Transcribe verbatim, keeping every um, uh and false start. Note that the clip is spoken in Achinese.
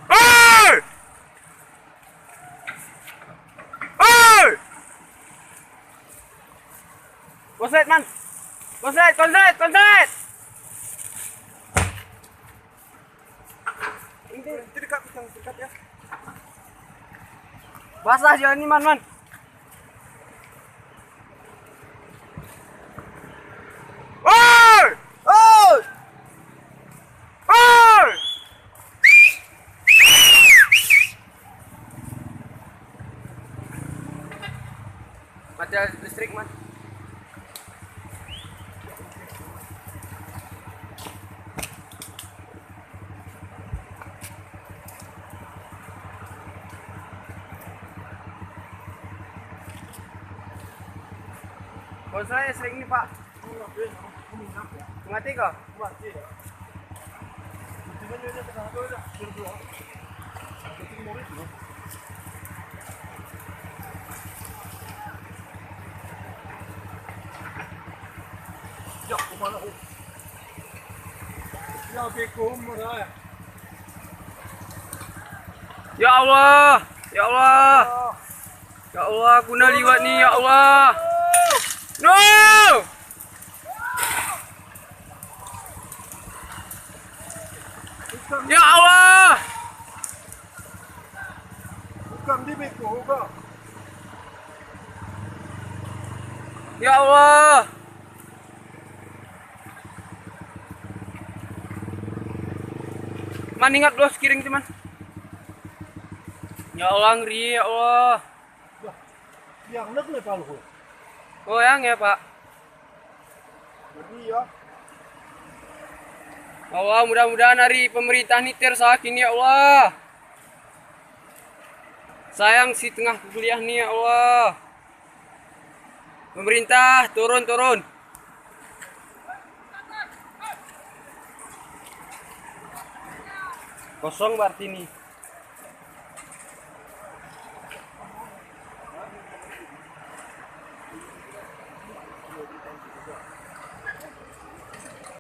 Hei! Hei! Konslet, Man! Konslet, konslet, konslet! Ini, ini dekat, dekat, dekat, ya. Basah je ni, Man, Man. Oi! Oi! Oi! Mati listrik, Man. Bonsai sering ni, Pak. Mati kah? Ya Allah, ya Allah, ya Allah, guna liwat ni, ya Allah. No! Ya Allah! Ya Allah! Man, ingat bloe sikiring tu, Man. Ya Allah, ngeri, ya Allah. Yang nak kena tahu. Oh, yang ya, Pak. Jadi ya. Allah, mudah-mudahan hari pemerintah ni tersakit, ya Allah. Sayang si tengah kuliah ni, ya Allah. Pemerintah, turun, turun. Kosong berarti ni.